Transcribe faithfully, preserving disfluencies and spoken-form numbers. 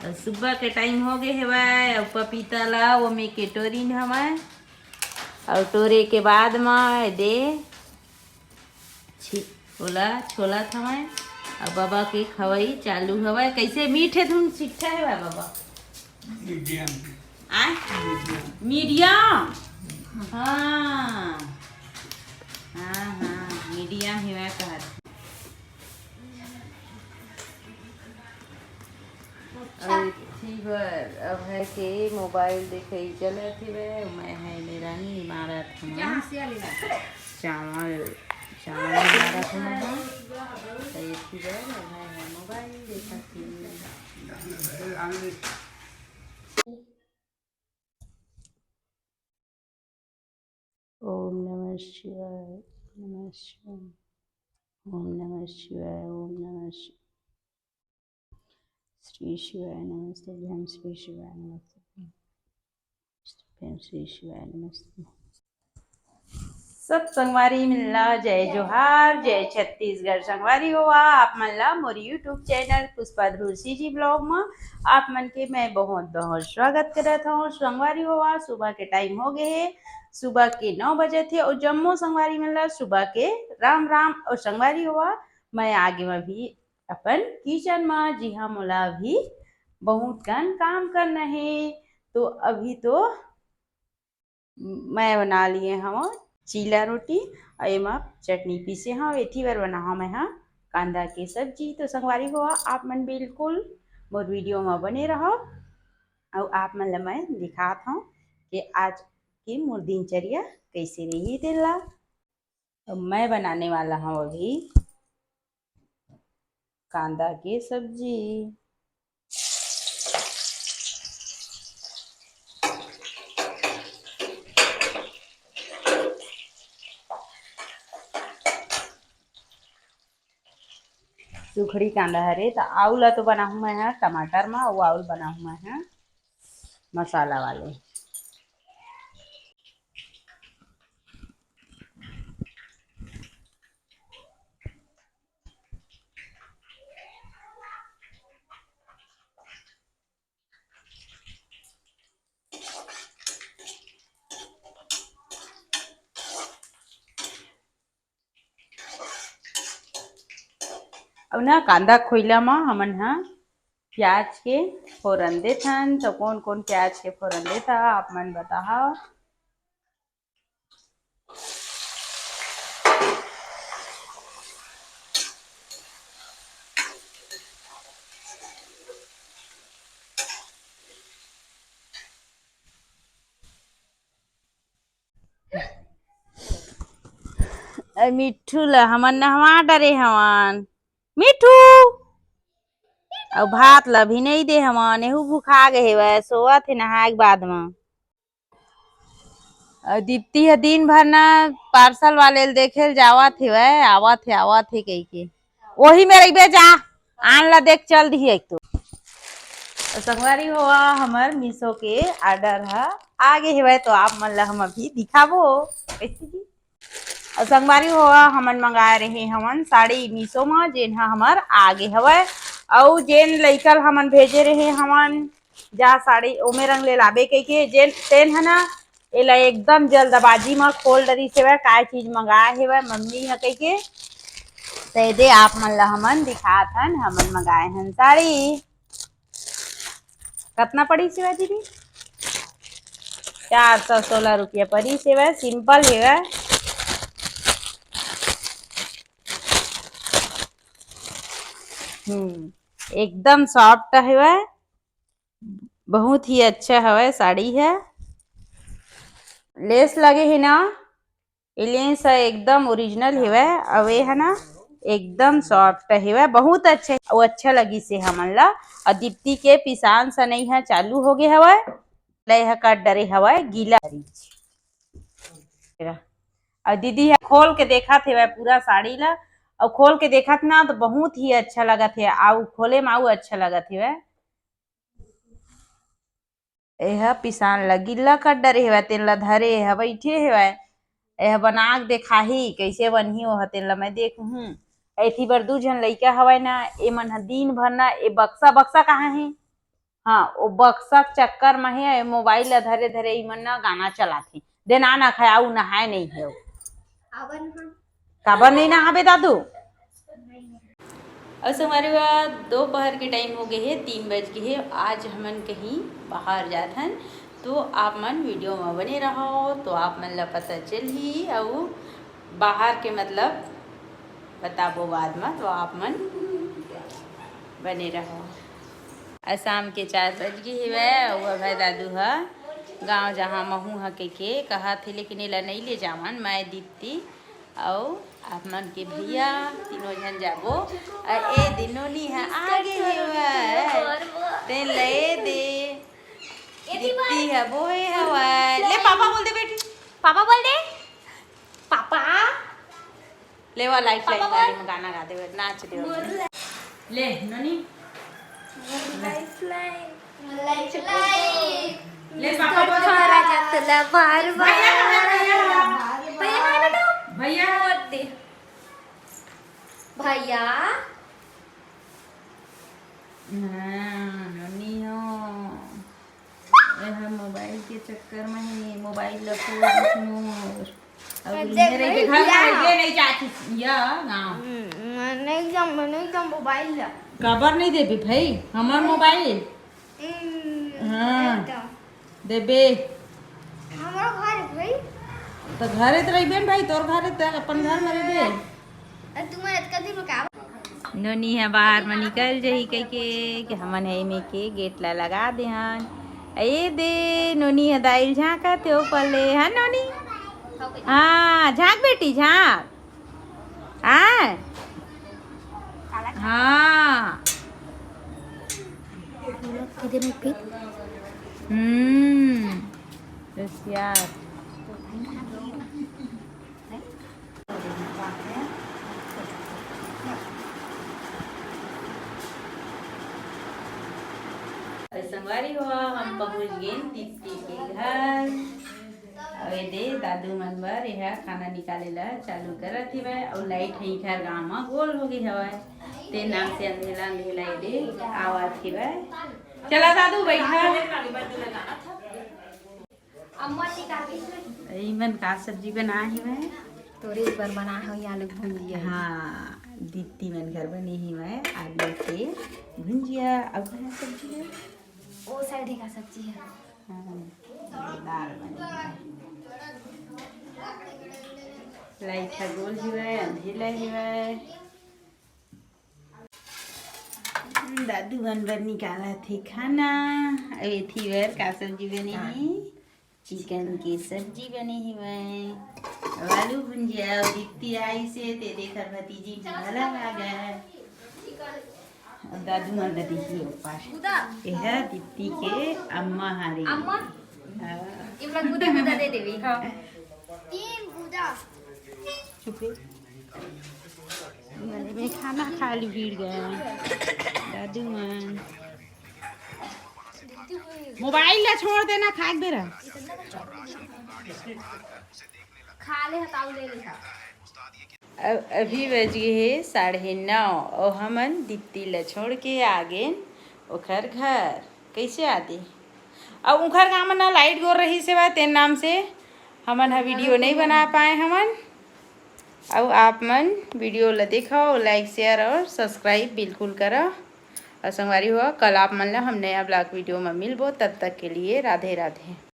अउ सुबह के टाइम हो गे हेवय, अउ पपीता ला वो में के टोरिन हवय, अउ टोरे के बाद म दे छी-, ओला छोलत हवय, अउ बाबा के खवई चालू हवय। कैसे मीठे धुन छिट्ठा हेवय बाबा? मीडियम। आय? मीडियम। मीडियम। हाँ। हाँ, हाँ, मीडियम हेवय कहत। अउ एथी बर अभय के मोबाइल देखई चलत हेवय, मैं ह एमे रंग मारत हवं। चावल, चावल मारत हवं। त एथी बर अभय ह मोबाइल देखत हेवय। ओम नमः शिवाय, ओम नमः शिवाय, ओम नमः शिवाय, ओम नमः शिवाय। श्री शिवाय नमस्तुभ्यं, श्री शिवाय नमस्तुभ्यं, श्री शिवाय नमस्तुभ्यं। सब संगवारी मन ला जय जोहार, जय छत्तीसगढ़। संगवारी हो, आप मन ला मोर YouTube चैनल पुष्पा ध्रुव CG vlog म आप मन के मैं बहुत बहुत स्वागत करत हूँ। संगवारी हो, सुबह के टाइम हो गए हे, सुबह के नौ बजे थे, और जम्मो संगवारी मन ला सुबह के राम राम। और संगवारी हो, मैं आगे में भी अपन किचन म, जी हाँ, मोला अभी बहुत कन काम करना हे। तो अभी तो मैं बना लिए हव चीला रोटी, अउ एमा चटनी पीसे हव। एथी बर बनाहव मैं ह कांदा के सब्जी। तो संगवारी हो, आप मन बिल्कुल मोर वीडियो म बने रहव, अउ आप मन ल मैं दिखात हव कि आज के मोर दिनचर्या कैसे रही तेला। तो मैं बनाने वाला हूँ अभी कांदा के सब्जी। सुखड़ी कांदा हरे, त आऊ ला तो बनाहूँ मैं ह टमाटर म, अउ आऊ ला बनाहूँ मैं ह मसाला वाले। अउ ना कांदा खोइला म हमन ह प्याज के फोरन देथन। तो कोन कोन प्याज के फोरन देथा, आप मन बताहा। अरे मिट्ठू ला हमन नहवा डरे हवन। मिट्ठू! अउ भात ला भी नइ दे हवन, एहू भुखा गे हेवय, सोवत हे नहाए के बाद म। अउ दीप्ति ह दिन भर ना पार्सल वाले ल देखे ल जावत हेवय, आवत हे, आवत हे कहिके। ओही में रहिबे जा, आन ला देख चल दिही एक तो। अउ संगवारी हो, हमर मीशो के ऑर्डर ह आ गे हेवय, तो आप मन ला हम अभी दिखाबो। कैसे जी? अउ संगवारी हो, हमन मंगाए रहे हवन साड़ी मीशो म, जेन ह हमर आ गे हवय। अउ जेन लइका ल हमन भेजे रहे हवन, जा साड़ी ओमे रंग ले लाबे कहिके, जेन, तेन ह ना, एला एकदम जल्दबाजी म खोल डरिस हेवय, काय चीज मंगाए हेवय मम्मी ह कहिके। त एदे आप मन ल हमन दिखात हन, हमन मंगाए हन साड़ी। कतना पड़िस हेवय दीदी? चार सौ सोलह रुपया पड़िस हेवय, simple हेवय। हम्म, एकदम soft हेवय, बहुत ही अच्छा हवय साड़ी ह। Lace लगे हे ना, ए lace ह एकदम original हेवय, अउ ए ह ना एकदम soft हेवय, बहुत अच्छा, अउ अच्छा लगिस हे हमन ला। अउ दीप्ति के पिसान सनई ह चालू हो गे हवय, ले ह कट डरे हवय, गीला। अउ दीदी ह खोल के देखत हेवय पूरा साड़ी ला, अउ खोल के देखत ना तो बहुत ही अच्छा लगत हे, अउ खोले म अउ अच्छा लगत हेवय। एह पिसान ला गिल्ला कर डरे हेवय, तेन ला धरे हे, बइठे हेवय। एह बना के देखाही, कइसे बनही ओह, तेन ला मैं देखहूँ। एथी बर दू झन लइका हवय ना, ए मन ह दिन भर ना ए बक्सा, बक्सा कहाँ हे? हाँ, वो बक्सा के चक्कर में हे, मोबाइल ला धरे धरे इमन ना गाना चलाथे। दे ना, ना खाए, आऊ नहाए नहीं हे। आवन हाँ। काबर नहीं नहाबे दादू? अउ संगवारी हो, दोपहर के टाइम हो गए हे, तीन बज गए हे। आज हमन कहीं बाहर जात हन, तो आप मन वीडियो में बने रहो, तो आप मन ला पता चलही। अउ बाहर के मतलब बताबो बाद में, तो आप मन बने रहो। अउ शाम के चार बज गए हेवय, अउ अभय दादू ह गाँव जहाँ महू ह के, के कहत हे, लेकिन एला नहीं ले जावन, मैं दीप्ति अउ आप मन के भैया तीनों झन जाबो। अउ ए दे नोनी ह आगे हेवय, तेन ल ए दे। दीप्ति ह बोहे हवय। ले पापा बोल दे बेटी। पापा बोल दे। पापा। ले वो लाइफ पापा लाइन वाले बोल। में गाना गा दे, नाच दे। ले नोनी। Life line. Life line. ले पापा बोल। खा रहा जाता ला बार बार। भैया, भैया, भैया। भैया, हाय बेटा। भैया। वोट दे। भैया। हाँ, नोनी हो। एहा मोबाइल के चक्कर में ही मोबाइल ला फोड़ दिस मोर। अब अब इन्हें देख रही भाई, के घर में क्या? ये नहीं चाहती। या गाँव। हम्म, मैंने एकदम, मैंने एकदम मोबाइल ला। काबर नहीं देबे भाई, हमार मोबाइल? हम्म, हाँ। एकदम। देबे। हमारा घर है भाई। तो घरे तो रहिबे न भाई, तोर घर है तो अपन घर में रहिबे। अरे तुम्हारे इतना दिन में क्या? नोनी ह बाहर म निकल जही कहिके कि हमन ह एमे के गेट ला लगा दे हन। ए दे, नोनी ह दाई ल झांकत हे ओ पले, हाँ नोनी? हाँ, झांक बेटी, झांक। हाँ। हाँ। हम्म, होशियार। अउ संगवारी हो, हम पहुंच गेन दीप्ति के घर। अउ ए दे दादू मन बर एहा खाना निकाले ला चालू करत हेवय। अउ लाइट ह इखर गांव म गोल हो गे हवय, ते नाम से अंधेला अंधेला ए दे आवत हेवय। चला दादू, बैठा। अम्मा जी का भी। इमन का सब्जी बनाए हवय? तोरे बर बनाए हव आलू भुंजिया। हाँ, दीप्ति मन घर बने हवय आलू के भुंजिया। अउ का सब्जी हे? ओ साइड हे का सब्जी हे? हाँ, दाल बने हवय। लाइट ह गोल हवय, अंधेला हवय। दादू मन बर निकालत हे खाना। अउ एथी बर का सब्जी बने हे? चिकन के सब्जी बने हवय। अउ आलू भुंजिया। अउ दीप्ति आइस हे, ते देखर भतीजी मन घला आ गे। अउ दादू मन ला देखिए ऊपर। एहा दीप्ति के अम्मा हरे। अम्मा? हाँ। इमला गुदा गुदा दे देवी। हाँ। तीन गुदा। चुपे। मने में खाना खा ली भीड़ गए दादू मन। मोबाइल ला छोड़ देना, खाए के बेरा। खा ले, हटाऊ ले ले। अब अभी बज गए हे साढ़े नौ, अउ हमन दीप्ति ला छोड़ के आ गेन ओखर घर। कैसे आदि? अउ उखर गाँव म ना लाइट गोर रहिस हेवय, तेन नाम से हमन ह वीडियो नहीं बना पाए हमन। अउ आप मन वीडियो ला देखव, लाइक, शेयर अउ सब्सक्राइब बिल्कुल करव। अउ संगवारी हो, कल आप मन ला हम नया ब्लॉग वीडियो म मिलबो। तब तक के लिए राधे राधे।